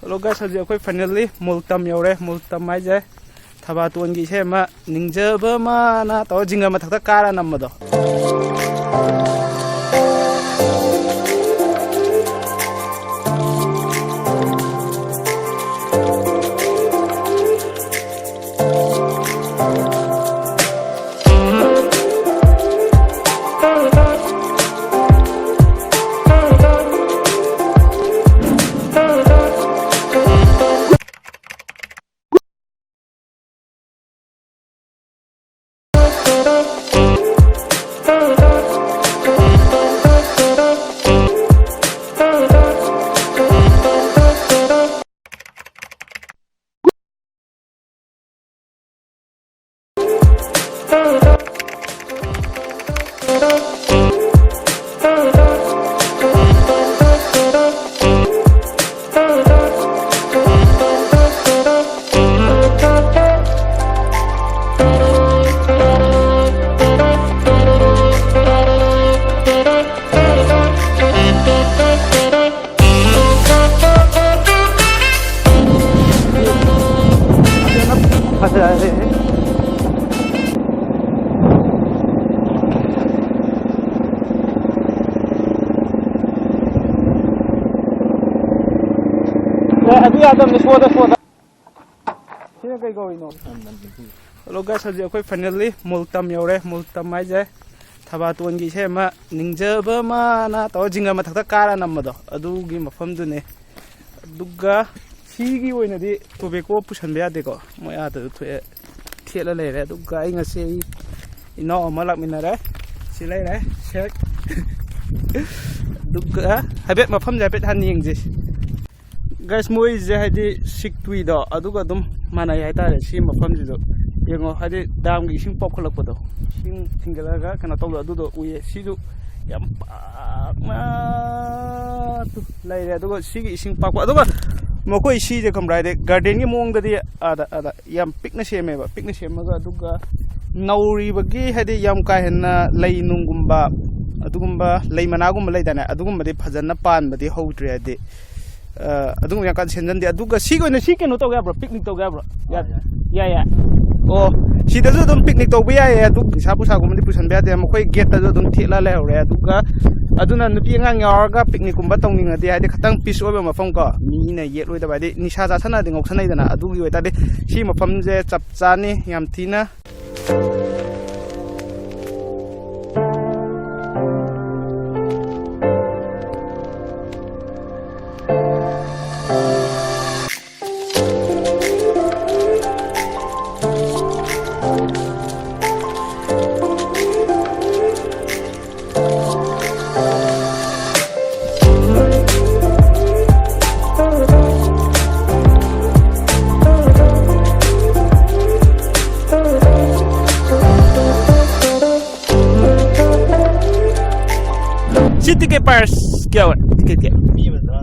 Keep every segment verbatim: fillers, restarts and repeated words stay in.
Hello guys, ꯍꯧꯖꯤꯛ ꯑꯩꯈꯣꯏ finally ꯃꯨꯜꯇꯝ ꯌꯧꯔꯦ꯫ ꯃꯨꯜꯇꯝ ꯍꯥꯏꯁꯦ ꯊꯕꯥꯇꯣꯟꯒꯤ ꯏꯁꯩ ꯑꯃ, ꯅꯤꯡꯖꯕ ꯑꯃꯅ ꯇꯧꯔ ꯖꯤꯡꯒ ꯃꯊꯛꯇ ꯀꯥꯔ ꯅꯝꯕꯗꯣ꯫ ꯑꯦ, ꯑꯗꯨ ꯌꯥꯗꯕꯅꯤ, ꯁꯣꯗ, ꯁꯣꯗ꯫ ꯁꯤꯅ ꯀꯩ ꯀꯧꯔꯤꯅꯣ? Hello guys, ꯍꯧꯖꯤꯛ ꯑꯩꯈꯣꯏ finally ꯃꯨꯜꯇꯝ ꯌꯧꯔꯦ꯫ ꯃꯨꯜꯇꯝ ꯍꯥꯏꯁꯦ ꯊꯕꯥꯇꯣꯟꯒꯤ ꯏꯁꯩ ꯑꯃ, ꯅꯤꯡꯖꯕ ꯑꯃꯅ ꯇꯧꯔ ꯖꯤꯡꯒ ꯃꯊꯛꯇ ꯀꯥꯔ ꯅꯝꯕꯗꯣ, ꯑꯗꯨꯒꯤ ꯃꯐꯝꯗꯨꯅꯦ꯫ ꯑꯗꯨꯒ ꯁꯤꯒꯤ ꯑꯣꯏꯅꯗꯤ tobacco ꯄꯨꯁꯟꯕ ꯌꯥꯗꯦꯀꯣ, ꯃꯣꯏ ꯑꯥꯗꯁꯨ ꯊꯣꯛꯑꯦ, ꯊꯦꯠꯂ ꯂꯩꯔꯦ꯫ ꯑꯗꯨꯒ ꯑꯩ ꯉꯁꯤ ꯑꯩ ꯏꯅꯥꯎ ꯑꯃ ꯂꯥꯛꯃꯤꯟꯅꯔꯦ꯫ ꯁꯤ ꯂꯩꯔꯦ, ꯁꯦꯛ꯫ ꯑꯗꯨꯒ ꯍꯥꯏꯐꯦꯠ ꯃꯐꯝꯁꯦ ꯍꯥꯏꯐꯦꯠ ꯍꯥꯟꯅ ꯌꯦꯡꯁꯦ꯫ Guys, ꯃꯣꯏꯁꯦ ꯍꯥꯏꯗꯤ ꯁꯤꯛꯇꯨꯏꯗꯣ ꯑꯗꯨꯒ ꯑꯗꯨꯝ ꯃꯥꯟꯅꯩ ꯍꯥꯏꯇꯥꯔꯦ꯫ ꯁꯤ ꯃꯐꯝꯁꯤꯁꯨ ꯌꯦꯡꯉꯣ, ꯍꯥꯏꯗꯤ ꯗꯥꯝꯒꯤ ꯏꯁꯤꯡ ꯄꯥꯎꯈꯠꯂꯛꯄꯗꯣ, ꯏꯁꯤꯡ ꯊꯤꯡꯒꯠꯂꯒ ꯀꯩꯅꯣ ꯇꯧꯕꯗꯣ, ꯑꯗꯨꯗꯣ ꯎꯏꯌꯦ꯫ ꯁꯤꯁꯨ ꯌꯥꯝ ꯄꯥꯛꯅ ꯂꯩꯔꯦ꯫ ꯑꯗꯨꯒ ꯁꯤꯒꯤ ꯏꯁꯤꯡ ꯄꯥꯛꯄ, ꯑꯗꯨꯒ ꯃꯈꯣꯏ ꯁꯤꯁꯦ ꯈꯪꯕ꯭ꯔꯥ, ꯍꯥꯏꯗꯤ garden ꯒꯤ ꯃꯑꯣꯡꯗꯗꯤ ꯑꯥꯗ, ꯑꯥꯗ ꯌꯥꯝ ꯄꯤꯛꯅ ꯁꯦꯝꯃꯦꯕ꯫ ꯄꯤꯛꯅ ꯁꯦꯝꯃꯒ, ꯑꯗꯨꯒ ꯅꯧꯔꯤꯕꯒꯤ, ꯍꯥꯏꯗꯤ ꯌꯥꯝ ꯀꯥ ꯍꯦꯟꯅ ꯂꯩ ꯅꯨꯡꯒꯨꯝꯕ, ꯑꯗꯨꯒꯨꯝꯕ ꯂꯩ ꯃꯅꯥꯒꯨꯝꯕ ꯂꯩꯗꯥꯏꯅꯦ, ꯑꯗꯨꯒꯨꯝꯕꯗꯤ ꯐꯖꯅ ꯄꯥꯟꯕꯗꯤ ꯍꯧꯗ꯭ꯔꯤ꯫ ꯍꯥꯏꯗꯤ ꯑ, ꯑꯗꯨꯒꯨꯝꯕ ꯌꯥꯝ ꯀꯟꯅ ꯁꯦꯝꯖꯟꯗꯦ꯫ ꯑꯗꯨꯒ ꯁꯤꯒꯤ ꯑꯣꯏꯅ ꯁꯤ ꯀꯩꯅꯣ ꯇꯧꯒꯦ ꯍꯥꯏꯕ꯭ꯔꯣ? ꯄꯤꯛꯅꯤꯛ ꯇꯧꯒꯦ ꯍꯥꯏꯕ꯭ꯔꯣ? ꯌꯥ-, ꯌꯥꯏ, ꯌꯥꯏ꯫ ꯌꯥꯏ, ꯌꯥꯏ꯫ ꯑꯣ, ꯁꯤꯗꯁꯨ ꯑꯗꯨꯝ ꯄꯤꯛꯅꯤꯛ ꯇꯧꯕ ꯌꯥꯏꯌꯦ꯫ ꯑꯗꯨ ꯅꯤꯁꯥ ꯄꯨꯁꯥꯒꯨꯝꯕꯗꯤ ꯄꯨꯁꯟꯕ ꯌꯥꯗꯦ꯫ ꯃꯈꯣꯏ ꯒꯦꯠꯇꯁꯨ ꯑꯗꯨꯝ ꯊꯦꯠꯂ ꯂꯩꯍꯧꯔꯦ꯫ ꯑꯗꯨꯒ ꯑꯗꯨꯅ ꯅꯨꯄꯤ ꯑꯉꯥꯡ ꯌꯥꯎꯔꯒ ꯄꯤꯛꯅꯤꯛꯀꯨꯝꯕ ꯇꯧꯅꯤꯡꯉꯗꯤ, ꯍꯥꯏꯗꯤ ꯈꯤꯇꯪ ꯄꯤꯁ ꯑꯣꯏꯕ ꯃꯐꯝ ꯀꯣ, ꯃꯤꯅ ꯌꯦꯠꯂꯣꯏꯗꯕ, ꯍꯥꯏꯗꯤ ꯅꯤꯁꯥ ꯆꯥꯁꯟꯅꯔꯗꯤ ꯉꯥꯎꯁꯟꯅꯩꯗꯅ, ꯑꯗꯨꯒꯤ ꯑꯣꯏꯇꯥꯔꯗꯤ ꯁꯤ ꯃꯐꯝꯁꯦ ꯆꯞ ꯆꯥꯅꯤ ꯌꯥꯝ ꯊꯤꯅ꯫ ꯁꯤ ꯇꯤꯀꯦꯠ ꯄ꯭ꯔꯥꯏꯁ ꯀꯌꯥ ꯑꯣꯏ? ꯇꯤꯀꯦꯠꯀꯤ? ꯃꯤ ꯑꯃꯗ ꯇꯔꯥ꯫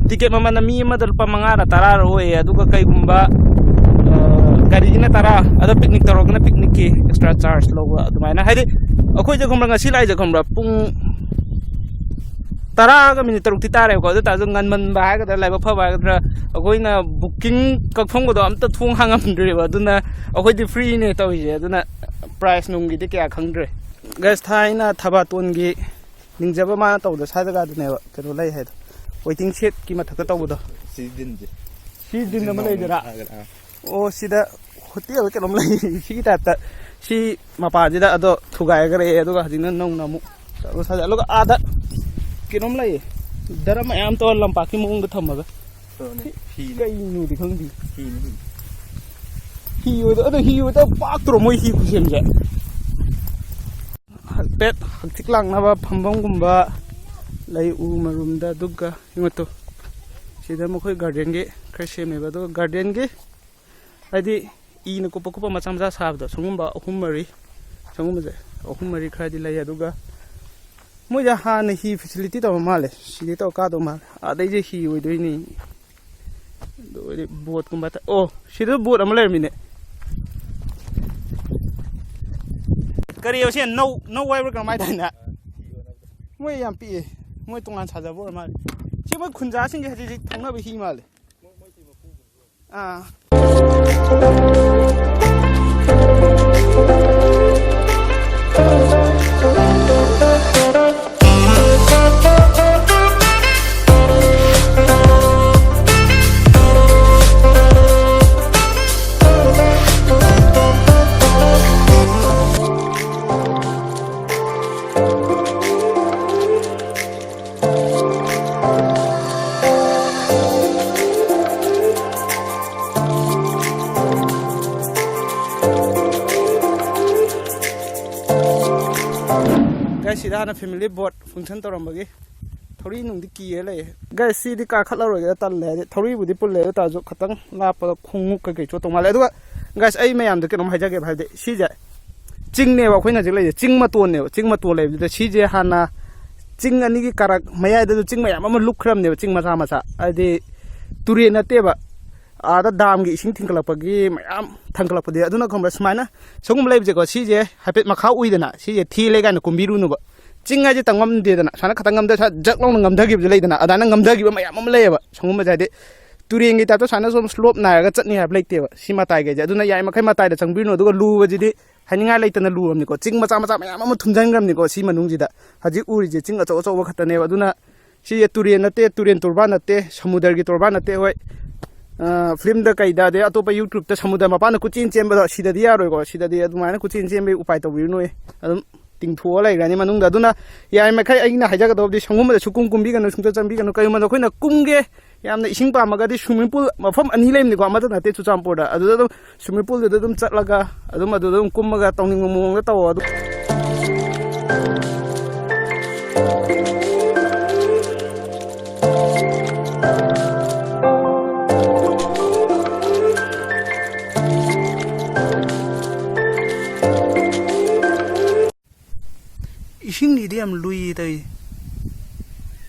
ꯇꯤꯀꯦꯠ ꯃꯃꯜꯅ ꯃꯤ ꯑꯃꯗ ꯂꯨꯄꯥ ꯃꯉꯥꯔ ꯇꯔꯥꯔ ꯑꯣꯏꯌꯦ꯫ ꯑꯗꯨꯒ ꯀꯩꯒꯨꯝꯕ, ꯑ, ꯒꯥꯔꯤꯒꯤꯅ ꯇꯔꯥ, ꯑꯗꯣ ꯄꯤꯛꯅꯤꯛ ꯇꯧꯔꯒꯅ ꯄꯤꯛꯅꯤꯛꯀꯤ ꯑꯦꯛꯁꯇ꯭ꯔꯥ ꯆꯥꯔꯖ ꯂꯧꯕ ꯑꯗꯨꯃꯥꯏꯅ꯫ ꯍꯥꯏꯗꯤ ꯑꯩꯈꯣꯏꯁꯦ ꯈꯪꯕ꯭ꯔꯥ, ꯉꯁꯤ ꯂꯥꯛꯏꯁꯦ ꯈꯪꯕ꯭ꯔꯥ, ꯄꯨꯡ ꯇꯔꯥꯒ ꯃꯤꯅꯤꯠ ꯇꯔꯨꯛꯇꯤ ꯇꯥꯔꯦꯕꯀꯣ꯫ ꯑꯗꯨ ꯇꯥꯔꯁꯨ ꯉꯟꯃꯟꯕ ꯍꯥꯏꯒꯗ꯭ꯔꯥ, ꯂꯥꯏꯕꯛ ꯐꯕ ꯍꯥꯏꯒꯗ꯭ꯔꯥ, ꯑꯩꯈꯣꯏꯅ ꯕꯨꯀꯤꯡ ꯀꯛꯐꯝꯒꯗꯣ ꯑꯝꯇ ꯊꯣꯡ ꯍꯥꯡꯉꯝꯗ꯭ꯔꯦꯕ꯫ ꯑꯗꯨꯅ ꯑꯩꯈꯣꯏꯗꯤ ꯐ꯭ꯔꯤꯅꯦ ꯇꯧꯔꯤꯁꯦ꯫ ꯑꯗꯨꯅ ꯄ꯭ꯔꯥꯏꯁ ꯅꯨꯡꯒꯤꯗꯤ ꯀꯌꯥ ꯈꯪꯗ꯭ꯔꯦ꯫ ꯒꯥꯏꯁ, ꯊꯥꯏꯅ ꯊꯕꯥꯇꯣꯟꯒꯤ ꯅꯤꯡꯖꯕ ꯃꯥꯅ ꯇꯧꯗ ꯁ꯭ꯋꯥꯏꯗꯒ ꯑꯗꯨꯅꯦꯕ ꯀꯩꯅꯣ ꯂꯩ ꯍꯥꯏꯗꯣ, ꯋꯦꯇꯤꯡ ꯁꯦꯠꯀꯤ ꯃꯊꯛꯇ ꯇꯧꯕꯗꯣ꯫ ꯁꯤ ꯗꯤꯟꯁꯦ꯫ ꯁꯤ ꯗꯤꯟ ꯑꯃ ꯂꯩꯗꯅ? ꯑꯥ꯫ ꯑꯣ, ꯁꯤꯗ ꯍꯣꯇꯦꯜ ꯀꯩꯅꯣꯝ ꯂꯩ꯫ ꯁꯤꯒꯤ ꯇꯥꯏꯞꯇ ꯁꯤ ꯃꯄꯥꯁꯤꯗ ꯑꯗꯣ ꯊꯨꯒꯥꯏꯈ꯭ꯔꯦ, ꯑꯗꯨꯒ ꯍꯧꯖꯤꯛꯅ ꯅꯧꯅ ꯑꯃꯨꯛ ꯆꯠꯂꯣ ꯁꯥꯖꯠꯂꯣ꯫ ꯑꯗꯨꯒ ꯑꯥꯗ ꯀꯩꯅꯣꯝ ꯂꯩꯌꯦ, ꯗꯔꯝ ꯃꯌꯥꯝ ꯇꯧꯔ ꯂꯝꯄꯥꯛꯀꯤ ꯃꯑꯣꯡꯗ ꯊꯝꯃꯒ꯫ ꯀꯩꯅꯣꯅꯦ, ꯍꯤꯅꯦ꯫ ꯀꯩꯅꯣꯗꯤ ꯈꯪꯗꯦ꯫ ꯍꯤꯅꯦ, ꯍꯤ꯫ ꯍꯤ ꯑꯣꯏꯗ-, ꯑꯗꯣ ꯍꯤ ꯑꯣꯏꯗ ꯄꯥꯛꯇ꯭ꯔꯣ ꯃꯣꯏ ꯍꯤ ꯈꯨꯁꯦꯝꯁꯦ? ꯍꯥꯏꯐꯦꯠ ꯍꯛꯆꯤꯛ ꯂꯥꯡꯅꯕ ꯐꯝꯐꯝꯒꯨꯝꯕ ꯂꯩ, ꯎ ꯃꯔꯨꯝꯗ꯫ ꯑꯗꯨꯒ ꯌꯦꯡꯉꯣ ꯇꯨ, ꯁꯤꯗ ꯃꯈꯣꯏ ꯒꯥꯔꯗꯦꯟꯒꯤ ꯈꯔ ꯁꯦꯝꯃꯦꯕ꯫ ꯑꯗꯨꯒ ꯒꯥꯔꯗꯦꯟꯒꯤ ꯍꯥꯏꯗꯤ ꯏꯅ ꯀꯨꯞꯄ ꯀꯨꯞꯄ ꯃꯆꯥ ꯃꯆꯥ ꯁꯥꯕꯗꯣ, ꯁꯒꯨꯝꯕ ꯑꯍꯨꯝ ꯃꯔꯤ, ꯁꯒꯨꯝꯕꯁꯦ ꯑꯍꯨꯝ ꯃꯔꯤ ꯈꯔꯗꯤ ꯂꯩ꯫ ꯑꯗꯨꯒ ꯃꯣꯏꯁꯦ ꯍꯥꯟꯅ ꯍꯤ ꯐꯦꯁꯤꯂꯤꯇꯤ ꯇꯧꯔ ꯃꯥꯜꯂꯦ, ꯁꯤꯗꯩ ꯇꯧꯔ ꯀꯥꯗꯧ ꯃꯥꯜꯂꯦ꯫ ꯑꯥꯗꯩꯁꯦ ꯍꯤ ꯑꯣꯏꯗꯣꯏꯅꯤ꯫ ꯑꯗꯨ ꯑꯣꯏꯔꯗꯤ ꯕꯣꯠꯀꯨꯝꯕ ꯇ-, ꯑꯣ, ꯁꯤꯗ ꯕꯣꯠ ꯑꯃ ꯂꯩꯔꯝꯃꯤꯅꯦ꯫ ꯀꯔꯤ, ꯁꯤ ꯅꯧ, ꯅꯧ ꯍꯥꯏꯕ꯭ꯔꯥ ꯀꯩꯅꯣꯝ ꯍꯥꯏꯗꯥꯏꯅꯦ? ꯃꯣꯏ ꯌꯥꯝ ꯄꯤꯛꯑꯦ꯫ ꯃꯣꯏ ꯇꯣꯉꯥꯟ ꯁꯥꯖꯕ ꯑꯣꯏꯔ ꯃꯥꯜꯂꯦ꯫ ꯁꯤ ꯃꯣꯏ ꯈꯨꯟꯖꯥꯁꯤꯡꯁꯦ ꯍꯧꯖꯤꯛ ꯍꯧꯖꯤꯛ ꯊꯧꯅꯕ ꯍꯤ ꯃꯥꯜꯂꯦ꯫ ꯑꯥ꯫ Guys, ꯁꯤꯗ ꯍꯥꯟꯅ family boat function ꯇꯧꯔꯝꯕꯒꯤ ꯊꯧꯔꯤ ꯅꯨꯡꯗꯤ ꯀꯤꯔ ꯂꯩꯌꯦ꯫ Guys, ꯁꯤꯗꯤ ꯀꯥꯈꯠꯂꯔꯣꯏꯒꯦꯗ, ꯇꯜꯂꯦ꯫ ꯍꯥꯏꯗꯤ ꯊꯧꯔꯤꯕꯨꯗꯤ ꯄꯨꯜꯂꯦ, ꯑꯗꯨ ꯇꯥꯔꯁꯨ ꯈꯤꯇꯪ ꯂꯥꯞꯄꯗ ꯈꯣꯡꯎꯞ ꯀꯩꯀꯩ ꯆꯣꯠꯇꯧ ꯃꯥꯜꯂꯦ꯫ ꯑꯗꯨꯒ guys, ꯑꯩ ꯃꯌꯥꯝꯗ ꯀꯩꯅꯣꯝ ꯍꯥꯏꯖꯒꯦꯕ, ꯍꯥꯏꯕꯗꯤ ꯁꯤꯁꯦ ꯆꯤꯡꯅꯦꯕ, ꯑꯩꯈꯣꯏꯅ ꯍꯧꯖꯤꯛ ꯂꯩꯔꯤꯁꯦ ꯆꯤꯡ ꯃꯇꯣꯟꯅꯦꯕ꯫ ꯆꯤꯡ ꯃꯇꯣꯟ ꯂꯩꯕꯗꯨꯗ ꯁꯤꯁꯦ ꯍꯥꯟꯅ ꯆꯤꯡ ꯑꯅꯤꯒꯤ ꯀꯥꯔꯛ ꯃꯌꯥꯏꯗꯁꯨ ꯆꯤꯡ ꯃꯌꯥꯝ ꯑꯃ ꯂꯨꯞꯈ꯭ꯔꯕꯅꯦꯕ, ꯆꯤꯡ ꯃꯆꯥ ꯃꯆꯥ, ꯍꯥꯏꯗꯤ ꯇꯨꯔꯦꯟ ꯅꯠꯇꯦꯕ, ꯑꯥꯗ ꯗꯥꯝꯒꯤ ꯏꯁꯤꯡ ꯊꯤꯡꯒꯠꯂꯛꯄꯒꯤ ꯃꯌꯥꯝ ꯊꯥꯡꯒꯠꯂꯛꯄꯗꯤ꯫ ꯑꯗꯨꯅ ꯈꯪꯕ꯭ꯔꯥ, ꯁꯨꯃꯥꯏꯅ ꯁꯤꯒꯨꯝꯕ ꯂꯩꯕꯁꯦꯀꯣ, ꯁꯤꯁꯦ ꯍꯥꯏꯐꯦꯠ ꯃꯈꯥ ꯎꯏꯗꯅ, ꯁꯤꯁꯦ ꯊꯦꯜꯂꯦ ꯀꯥꯏꯅ ꯀꯨꯝꯕꯤꯔꯨꯅꯨꯕ꯫ ꯆꯤꯡ ꯍꯥꯏꯁꯦ ꯇꯝ ꯉꯝꯗꯦꯗꯅ, ꯁꯨꯃꯥꯏꯅ ꯈꯇꯪ ꯉꯝꯗ ꯁꯨꯃꯥꯏꯅ ꯖꯛ ꯂꯥꯎꯅ ꯉꯝꯊꯈꯤꯕꯁꯨ ꯂꯩꯗꯅ, ꯑꯗꯨꯃꯥꯏꯅ ꯉꯝꯊꯈꯤꯕ ꯃꯌꯥꯝ ꯑꯃ ꯂꯩꯌꯦꯕ꯫ ꯁꯤꯒꯨꯝꯕꯁꯦ ꯍꯥꯏꯗꯤ ꯇꯨꯔꯦꯟꯒꯤ ꯇꯥꯏꯞꯇ ꯁꯨꯃꯥꯏꯅ ꯁꯨꯝ slope ꯅꯥꯏꯔꯒ ꯆꯠꯅꯤ ꯍꯥꯏꯕ ꯂꯩꯇꯦꯕ, ꯁꯤ ꯃꯇꯥꯏꯈꯩꯁꯦ꯫ ꯑꯗꯨꯅ ꯌꯥꯔꯤꯃꯈꯩ ꯃꯇꯥꯏꯗ ꯆꯪꯕꯤꯔꯨꯅꯨ꯫ ꯑꯗꯨꯒ ꯂꯨꯕꯁꯤꯗꯤ ꯍꯥꯏꯅꯤꯡꯉꯥꯏ ꯂꯩꯇꯅ ꯂꯨꯔꯕꯅꯤꯀꯣ꯫ ꯆꯤꯡ ꯃꯆꯥ ꯃꯆꯥ ꯃꯌꯥꯝ ꯑꯃ ꯊꯨꯝꯖꯤꯟꯈ꯭ꯔꯕꯅꯤꯀꯣ ꯁꯤ ꯃꯅꯨꯡꯁꯤꯗ꯫ ꯍꯧꯖꯤꯛ ꯎꯔꯤꯁꯦ ꯆꯤꯡ ꯑꯆꯧ ꯑꯆꯧꯕ ꯈꯛꯇꯅꯦꯕ꯫ ꯑꯗꯨꯅ ꯁꯤꯁꯦ ꯇꯨꯔꯦꯟ ꯅꯠꯇꯦ, ꯇꯨꯔꯦꯟ ꯇꯣꯔꯕꯥꯟ ꯅꯠꯇꯦ, ꯁꯃꯨꯗ꯭ꯔꯒꯤ ꯇꯣꯔꯕꯥꯟ ꯅꯠꯇꯦ꯫ ꯍꯣꯏ, ꯑ, film ꯗ ꯀꯩꯗ, ꯑꯗꯩ ꯑꯇꯣꯞꯄ YouTube ꯇ ꯁꯃꯨꯗ꯭ꯔ ꯃꯄꯥꯟꯗ ꯀꯣꯏꯆꯦꯟ ꯆꯦꯟꯕꯗꯣ, ꯁꯤꯗꯗꯤ ꯌꯥꯔꯣꯏꯀꯣ꯫ ꯁꯤꯗꯗꯤ ꯑꯗꯨꯃꯥꯏꯅ ꯀꯣꯏꯆꯦꯟ ꯆꯦꯟꯕꯒꯤ ꯎꯄꯥꯏ ꯇꯧꯕꯤꯔꯨꯅꯨ꯫ ꯑꯗꯨꯝ ꯇꯤꯡꯊꯣꯛꯑ ꯂꯩꯈ꯭ꯔꯅꯤ ꯃꯅꯨꯡꯗ꯫ ꯑꯗꯨꯅ ꯌꯥꯔꯤꯃꯈꯩ ꯑꯩꯅ ꯍꯥꯏꯖꯒꯗꯧꯕꯗꯤ, ꯁꯪꯒꯨꯝꯕꯗ ꯁꯨꯀꯨꯝ ꯀꯨꯝꯕꯤꯒꯅꯨ, ꯁꯨꯡꯆꯠ ꯆꯪꯕꯤꯒꯅꯨ꯫ ꯀꯔꯤꯒꯨꯝꯕꯗ ꯑꯩꯈꯣꯏꯅ ꯀꯨꯝꯒꯦ, ꯌꯥꯝꯅ ꯏꯁꯤꯡ ꯄꯥꯝꯃꯒꯗꯤ swimming pool ꯃꯐꯝ ꯑꯅꯤ ꯂꯩꯕꯅꯤꯀꯣ, ꯑꯃꯗ ꯅꯠꯇꯦ ꯆꯨꯔꯆꯥꯟꯄꯨꯔꯗ, ꯑꯗꯨꯗ ꯑꯗꯨꯝ swimming pool ꯗꯨꯗ ꯑꯗꯨꯝ ꯆꯠꯂꯒ ꯑꯗꯨꯝ ꯑꯗꯨꯗ ꯑꯗꯨꯝ ꯀꯨꯝꯃꯒ ꯇꯧꯅꯤꯡꯕ ꯃꯑꯣꯡꯗ ꯇꯧꯑꯣ꯫ ꯑꯗꯨ ꯏꯁꯤꯡꯁꯤꯗꯤ ꯌꯥꯝ ꯂꯨꯏ ꯇꯧꯏ꯫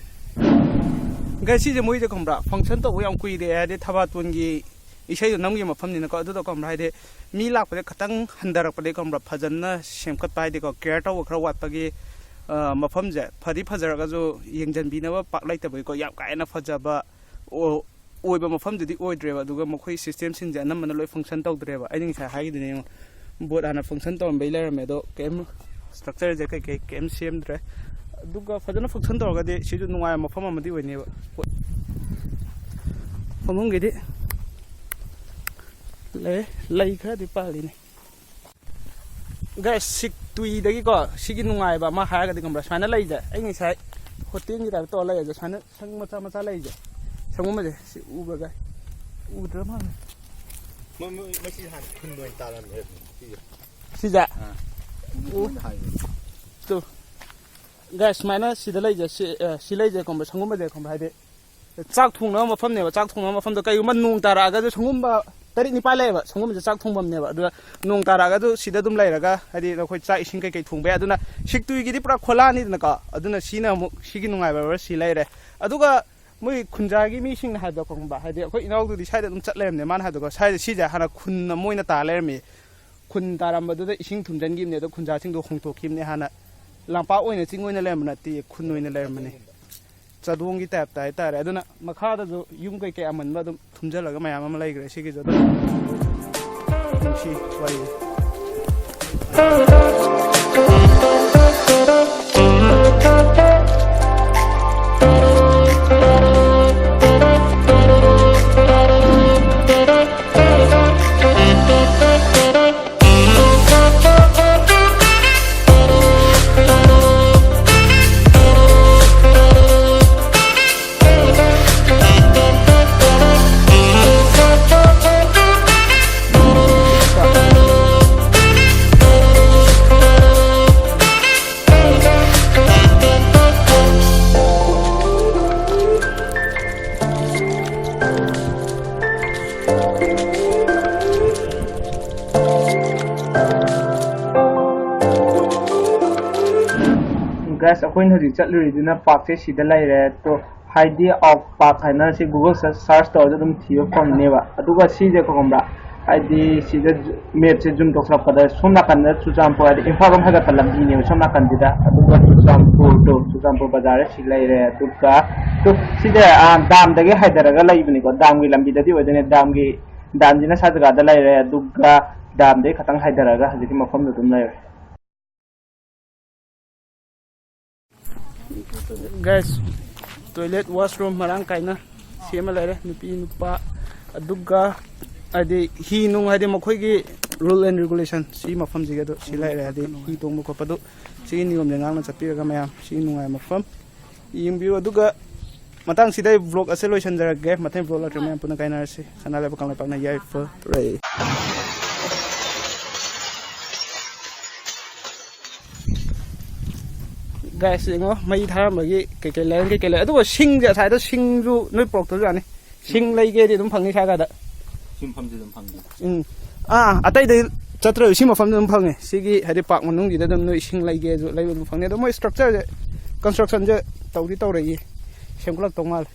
Guys, ꯁꯤꯁꯦ ꯃꯣꯏꯁꯦ ꯈꯪꯕ꯭ꯔꯥ, function ꯇꯧꯕ ꯌꯥꯝ ꯀꯨꯏꯔꯦ, ꯍꯥꯏꯗꯤ ꯊꯕꯥꯇꯣꯟꯒꯤ ꯏꯁꯩꯗꯣ ꯅꯝꯈꯤꯕ ꯃꯐꯝꯅꯤꯅꯀꯣ꯫ ꯑꯗꯨꯗꯣ ꯈꯪꯕ꯭ꯔꯥ, ꯍꯥꯏꯗꯤ ꯃꯤ ꯂꯥꯛꯄꯁꯦ ꯈꯇꯪ ꯍꯟꯊꯔꯛꯄꯗꯒꯤ ꯈꯪꯕ꯭ꯔꯥ, ꯐꯖꯅ ꯁꯦꯝꯒꯠꯄ, ꯍꯥꯏꯗꯤꯀꯣ, care ꯇꯧꯕ ꯈꯔ ꯋꯥꯠꯄꯒꯤ ꯑ, ꯃꯐꯝꯁꯦ ꯐꯗꯤ ꯐꯖꯔꯒꯁꯨ ꯌꯦꯡꯁꯤꯟꯕꯤꯅꯕ ꯄꯥꯛ ꯂꯩꯇꯕꯒꯤꯀꯣ, ꯌꯥꯝ ꯀꯥ ꯍꯦꯟꯅ ꯐꯖꯕ ꯑꯣ-, ꯑꯣꯏꯕ ꯃꯐꯝꯗꯨꯗꯤ ꯑꯣꯏꯗ꯭ꯔꯦꯕ꯫ ꯑꯗꯨꯒ ꯃꯈꯣꯏ ꯁꯤꯁꯇꯦꯝꯁꯤꯡꯁꯦ ꯑꯅꯝꯕꯅ ꯂꯣꯏ ꯐꯪꯁꯟ ꯇꯧꯗ꯭ꯔꯦꯕ, ꯑꯩꯅ ꯉꯁꯥꯏ ꯍꯥꯏꯈꯤꯗꯨꯅꯦ ꯌꯦꯡꯉꯣ꯫ ꯕꯣꯠ ꯍꯥꯟꯅ ꯐꯪꯁꯟ ꯇꯧꯔꯝꯕꯩ ꯂꯩꯔꯝꯃꯦ, ꯑꯗꯣ ꯀꯩꯝ ꯁ꯭ꯇ꯭ꯔꯛꯆꯔꯁꯦ ꯀꯩꯀꯩ ꯀꯩꯝ ꯁꯦꯝꯗ꯭ꯔꯦ꯫ ꯑꯗꯨꯒ ꯐꯖꯅ ꯐꯪꯁꯟ ꯇꯧꯔꯒꯗꯤ ꯁꯤꯁꯨ ꯅꯨꯡꯉꯥꯏꯕ ꯃꯐꯝ ꯑꯃꯗꯤ ꯑꯣꯏꯅꯦꯕ꯫ ꯐꯃꯨꯡꯒꯤꯗꯤ ꯂꯩ, ꯂꯩ ꯈꯔꯗꯤ ꯄꯥꯜꯂꯤꯅꯦ꯫ ꯒꯥꯏꯁ, ꯁꯤꯛ ꯇꯨꯏꯗꯒꯤꯀꯣ, ꯁꯤꯒꯤ ꯅꯨꯡꯉꯥꯏꯕ ꯑꯃ ꯍꯥꯏꯔꯒꯗꯤ, ꯈꯪꯕ꯭ꯔꯥ, ꯁꯨꯃꯥꯏꯅ ꯂꯩꯁꯦ, ꯑꯩ ꯉꯁꯥꯏ ꯍꯣꯇꯦꯜꯒꯤ ꯇꯥꯏꯞꯇ ꯇꯧꯔ ꯂꯩꯌꯦ, ꯁꯨꯃꯥꯏꯅ ꯁꯪ ꯃꯆꯥ ꯃꯆꯥ ꯂꯩꯁꯦ, ꯁꯪꯒꯨꯝꯕꯁꯦ, ꯁꯤ ꯎꯕ꯭ꯔꯥ, ꯒꯥꯏ? ꯎꯗ꯭ꯔ ꯃꯥꯜꯂꯦ꯫ ꯃꯣꯏ, ꯃꯣꯏ, ꯃꯣꯏ ꯁꯤ ꯍꯥꯟꯅ ꯈꯨꯟꯗ ꯑꯣꯏꯅ ꯇꯥꯔꯝꯃꯦ ꯁꯤꯁꯦ꯫ ꯁꯤꯁꯦ? ꯑꯥ꯫ ꯑꯣ꯫ ꯃꯣꯏꯅ ꯍꯥꯏꯕꯅꯦ꯫ ꯇꯨ꯫ ꯒꯥꯏꯁ, ꯁꯨꯃꯥꯏꯅ ꯁꯤꯗ ꯂꯩꯁꯦ, ꯁꯤ, ꯑ, ꯁꯤ ꯂꯩꯁꯦ, ꯈꯪꯕ꯭ꯔꯥ, ꯁꯪꯒꯨꯝꯕꯁꯦ, ꯈꯪꯕ꯭ꯔꯥ, ꯍꯥꯏꯗꯤ ꯆꯥꯛ ꯊꯣꯡꯅꯕ ꯃꯐꯝꯅꯦꯕ꯫ ꯆꯥꯛ ꯊꯣꯡꯅꯕ ꯃꯐꯝꯗꯣ ꯀꯩꯒꯨꯝꯕ ꯅꯣꯡ ꯇꯥꯔꯛꯑꯒꯁꯨ, ꯁꯪꯒꯨꯝꯕ ꯇꯔꯦꯠ ꯅꯤꯄꯥꯜ ꯂꯩꯌꯦꯕ, ꯁꯪꯒꯨꯝꯕꯁꯦ ꯆꯥꯛ ꯊꯣꯡꯐꯝꯅꯦꯕ꯫ ꯑꯗꯨꯗ ꯅꯣꯡ ꯇꯥꯔꯛꯑꯒꯁꯨ ꯁꯤꯗ ꯑꯗꯨꯝ ꯂꯩꯔꯒ, ꯍꯥꯏꯗꯤ, ꯑꯩꯈꯣꯏ ꯆꯥꯛ ꯏꯁꯤꯡ ꯀꯩꯀꯩ ꯊꯣꯡꯕ ꯌꯥꯏ꯫ ꯑꯗꯨꯅ ꯁꯤꯛꯇꯨꯏꯒꯤꯗꯤ ꯄꯨꯔꯥ ꯈꯣꯂꯥꯅꯤꯗꯅꯀꯣ꯫ ꯑꯗꯨꯅ ꯁꯤꯅ ꯑꯃꯨꯛ, ꯁꯤꯒꯤ ꯅꯨꯡꯉꯥꯏꯕ ꯁꯤ ꯂꯩꯔꯦ꯫ ꯑꯗꯨꯒ ꯃꯣꯏ ꯈꯨꯟꯖꯥꯒꯤ ꯃꯤꯁꯤꯡꯅ ꯍꯥꯏꯕꯗꯣ, ꯈꯪꯕ, ꯍꯥꯏꯗꯤ, ꯑꯩꯈꯣꯏ ꯏꯅꯥꯎꯗꯨꯗꯤ ꯁ꯭ꯋꯥꯏꯗ ꯑꯗꯨꯝ ꯆꯠ ꯂꯩꯔꯝꯅꯦ, ꯃꯥꯅ ꯍꯥꯏꯕꯗꯣꯀꯣ, ꯁ꯭ꯋꯥꯏꯗ, ꯁꯤꯁꯦ ꯍꯥꯟꯅ ꯈꯨꯟ ꯑꯃ ꯑꯣꯏꯅ ꯇꯥ ꯂꯩꯔꯝꯃꯤ꯫ ꯈꯨꯟ ꯇꯥꯔꯝꯕꯗꯨꯗ ꯏꯁꯤꯡ ꯊꯨꯝꯖꯤꯟꯈꯤꯕꯅꯦ, ꯑꯗꯣ ꯈꯨꯟꯖꯥꯁꯤꯡꯗꯣ ꯍꯣꯡꯗꯣꯛꯈꯤꯕꯅꯦ꯫ ꯍꯥꯟꯅ ꯂꯝꯄꯥꯛ ꯑꯣꯏꯅ, ꯆꯤꯡ ꯑꯣꯏꯅ ꯂꯩꯔꯝꯕ ꯅꯠꯇꯦ, ꯈꯨꯟ ꯑꯣꯏꯅ ꯂꯩꯔꯝꯕꯅꯦ꯫ ꯆꯥꯗꯣꯡꯒꯤ ꯇꯥꯏꯞꯇ ꯍꯥꯏꯇꯥꯔꯦ꯫ ꯑꯗꯨꯅ ꯃꯈꯥꯗꯁꯨ ꯌꯨꯝ ꯀꯩꯀꯩ ꯑꯃꯟꯕ ꯑꯗꯨꯝ ꯊꯨꯝꯖꯤꯜꯂꯒ ꯃꯌꯥꯝ ꯑꯃ ꯂꯩꯈ꯭ꯔꯦ꯫ ꯁꯤꯒꯤꯁꯨ ꯑꯗꯨꯝ ꯅꯨꯡꯁꯤ ꯋꯥꯔꯤ꯫ ꯒꯥꯏꯁ, ꯑꯩꯈꯣꯏꯅ ꯍꯧꯖꯤꯛ ꯆꯠꯂꯨꯔꯤꯗꯨꯅ ꯄꯥꯔꯛꯁꯦ ꯁꯤꯗ ꯂꯩꯔꯦ꯫ ꯇꯣ, ꯍꯥꯏꯗꯤ ꯑꯥꯎꯠ ꯄꯥꯔꯛ ꯍꯥꯏꯅ ꯁꯤ Google ꯁꯔꯆ ꯇꯧꯔꯁꯨ ꯑꯗꯨꯝ ꯊꯤꯕ ꯐꯪꯅꯦꯕ꯫ ꯑꯗꯨꯒ ꯁꯤꯁꯦ ꯈꯪꯕ꯭ꯔꯥ, ꯍꯥꯏꯗꯤ ꯁꯤꯗ ꯃꯦꯞꯁꯦ ꯖꯨꯝ ꯇꯧꯁꯜꯂꯛꯄꯗ ꯁꯣꯝ ꯅꯥꯀꯟꯗ ꯆꯨꯔꯆꯥꯟꯄꯨꯔ, ꯍꯥꯏꯗꯤ ꯏꯝꯐꯥꯜ ꯂꯣꯝ ꯍꯥꯏꯒꯠꯄ ꯂꯝꯕꯤꯅꯦꯕ ꯁꯣꯝ ꯅꯥꯀꯟꯁꯤꯗ꯫ ꯑꯗꯨꯒ ꯆꯨꯔꯆꯥꯟꯄꯨꯔꯗꯣ, ꯆꯨꯔꯆꯥꯟꯄꯨꯔ ꯕꯖꯥꯔ ꯁꯤ ꯂꯩꯔꯦ꯫ ꯑꯗꯨꯒ ꯇꯨ ꯁꯤꯗ, ꯑꯥ, ꯗꯥꯝꯗꯒꯤ ꯍꯥꯏꯊꯔꯒ ꯂꯩꯕꯅꯤꯀꯣ, ꯗꯥꯝꯒꯤ ꯂꯝꯕꯤꯗꯗꯤ ꯑꯣꯏꯗꯣꯏꯅꯦ꯫ ꯗꯥꯝꯒꯤ, ꯗꯥꯝꯁꯤꯅ ꯁꯥ ꯖꯒꯥꯗ ꯂꯩꯔꯦ꯫ ꯑꯗꯨꯒ ꯗꯥꯝꯗꯒꯤ ꯈꯇꯪ ꯍꯥꯏꯊꯔꯒ ꯍꯧꯖꯤꯛꯀꯤ ꯃꯐꯝꯗꯣ ꯑꯗꯨꯝ ꯂꯩꯔꯦ꯫ ꯒꯥꯏꯁ, ꯇꯣꯏꯂꯦꯠ ꯋꯥꯁꯔꯨꯝ ꯃꯔꯥꯡ ꯀꯥꯏꯅ ꯁꯦꯝꯃ ꯂꯩꯔꯦ꯫ ꯅꯨꯄꯤ ꯅꯨꯄꯥ, ꯑꯗꯨꯒ ꯍꯥꯏꯗꯤ ꯍꯤ ꯅꯨꯡ, ꯍꯥꯏꯗꯤ ꯃꯈꯣꯏꯒꯤ rule and regulation, ꯁꯤ ꯃꯐꯝꯁꯤꯒꯤ ꯑꯗꯨ ꯁꯤ ꯂꯩꯔꯦ꯫ ꯍꯥꯏꯗꯤ ꯍꯤ ꯇꯣꯡꯕ ꯈꯣꯠꯄꯗꯨ ꯁꯤꯒꯤ ꯅꯤꯌꯣꯝꯁꯦ ꯉꯥꯛꯅ ꯆꯠꯄꯤꯔꯒ ꯃꯌꯥꯝ ꯁꯤ ꯅꯨꯡꯉꯥꯏꯕ ꯃꯐꯝ ꯌꯦꯡꯕꯤꯌꯨ꯫ ꯑꯗꯨꯒ ꯃꯇꯥꯡꯁꯤꯗ ꯑꯩ vlog ꯑꯁꯦ ꯂꯣꯏꯁꯤꯟꯖꯔꯒꯦ꯫ ꯃꯊꯪ vlog ꯂꯥꯛꯇ꯭ꯔꯤꯉꯩ ꯃꯌꯥꯝ ꯄꯨꯟꯅ ꯀꯥꯏꯅꯔꯁꯤ꯫ ꯁꯅꯥ ꯂꯩꯕꯥꯛ ꯀꯪꯂꯩꯄꯥꯛꯅ ꯌꯥꯏꯐꯔꯦ꯫ ꯒꯥꯏꯁ, ꯌꯦꯡꯉꯣ, ꯃꯩ ꯊꯥꯔꯝꯕꯒꯤ ꯀꯩꯀꯩ ꯂꯩꯔꯝ, ꯀꯩꯀꯩ ꯂꯩ꯫ ꯑꯗꯨꯒ ꯁꯤꯡꯁꯦ ꯉꯁꯥꯏꯗꯣ ꯁꯤꯡꯁꯨ ꯅꯣꯏ ꯄꯨꯔꯛꯇ꯭ꯔꯁꯨ ꯌꯥꯅꯤ꯫ ꯁꯤꯡ ꯂꯩꯒꯦꯗꯤ ꯑꯗꯨꯝ ꯐꯪꯅꯤ ꯁ꯭ꯋꯥꯏ ꯀꯥꯏꯗ꯫ ꯁꯤꯟꯐꯝꯁꯤ ꯑꯗꯨꯝ ꯐꯪꯉꯤ꯫ ꯎꯝ꯫ ꯑꯥ, ꯑꯇꯩꯗꯩ ꯆꯠꯇ꯭ꯔꯁꯨ ꯁꯤ ꯃꯐꯝꯗ ꯑꯗꯨꯝ ꯐꯪꯉꯦ꯫ ꯁꯤꯒꯤ ꯍꯥꯏꯗꯤ ꯄꯥꯔꯛ ꯃꯅꯨꯡꯁꯤꯗ ꯑꯗꯨꯝ ꯅꯣꯏ ꯏꯁꯤꯡ ꯂꯩꯒꯦꯁꯨ ꯂꯩꯕ ꯑꯗꯨꯝ ꯐꯪꯅꯤ꯫ ꯑꯗꯣ ꯃꯣꯏ structureꯁꯦ, constructionꯁꯦ ꯇꯧꯗꯤ ꯇꯧꯔꯛꯏ, ꯁꯦꯝꯒꯠꯂꯛꯇꯧ ꯃꯥꯜꯂꯦ꯫